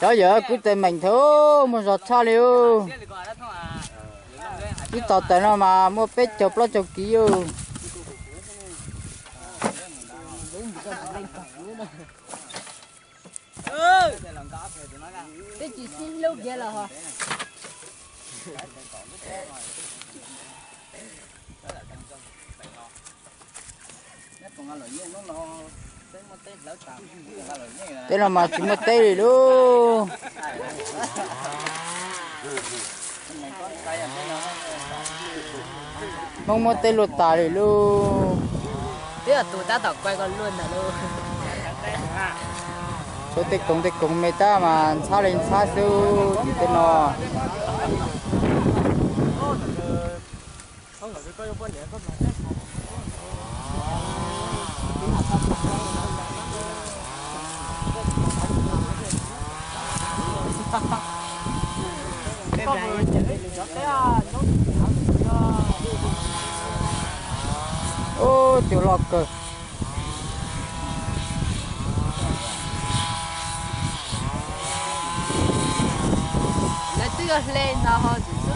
Cov yawg, kuv tes meem thaum muaj zog tshaj li. Ib tog taws no mas muaj peb caug plaub caug kiv os. Twb tsis sib hlub kiag los ho. Tej no mas tsis muaj teb li lauj. Hmoob muab teb luaj tas li lauj. Twb yog tus tab tom kuaj ko luaj ntawd lauj. Tshuav tej koov tej koov me tab mas ntxhab li ntxhab xwb tim tej no. Ub, cua loj kawg.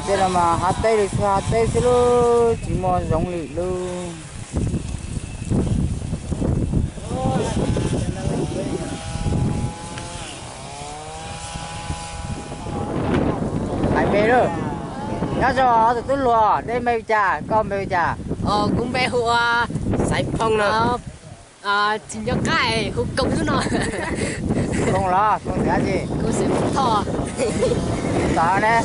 Tej no mas hav teb li xwb, hav teb xwb lauj, tsis muaj zoov li lauj. Hais npe lauj. Nyob zoo tus tub hluas, neb npe li cas, koj npe li cas? Kuv npe hu ua Xaiv Phoo no. Tsis nco qab hu Koos xwb no. Koos los, Koos xeem dab tsi? Kuv xeem Thoj. Tod ne?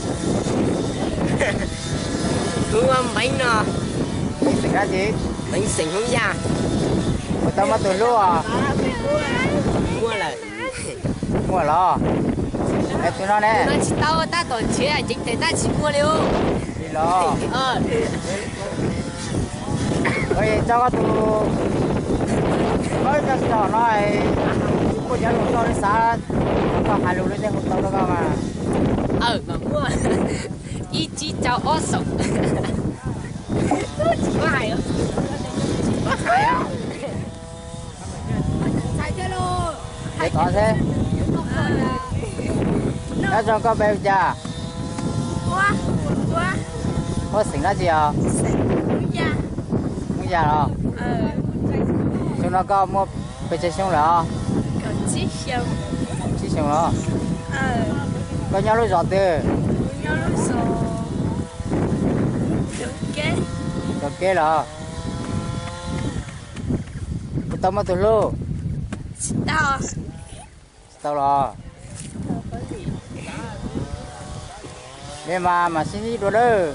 Kuv ua Npeev no. Npeev xeem dab tsi? Npeev xeem Hmoob Yaj. Puas tau muaj tus hlub os? Muaj lawm. Muaj los? Es tus no ne? Tus no tsis tau, tab tom nrhiav ceev tes tab tsis muaj li. Li los? Tso koj tus, koj cov xov no, kuj cov lus koj xav kom koj hais lus li tej hu tau rau koj mas. Aw, mas muaj ib tsib rau ob xoom. Tsis muaj hais, tsis muaj hais. Nyob tod xwb. Nyob zoo, koj npe li cas? Huab xeem dab tsi os? Hmoob Yaj los? Xyoo no koj muaj pes tsawg xyoo lawm os? Kaum tsib xyoo los? Koj nyob lub zos twg? Zos Keb los? Puas tau muaj tus hlub? Tsis tau los? Nej mas mam sib ntsib dua nawb.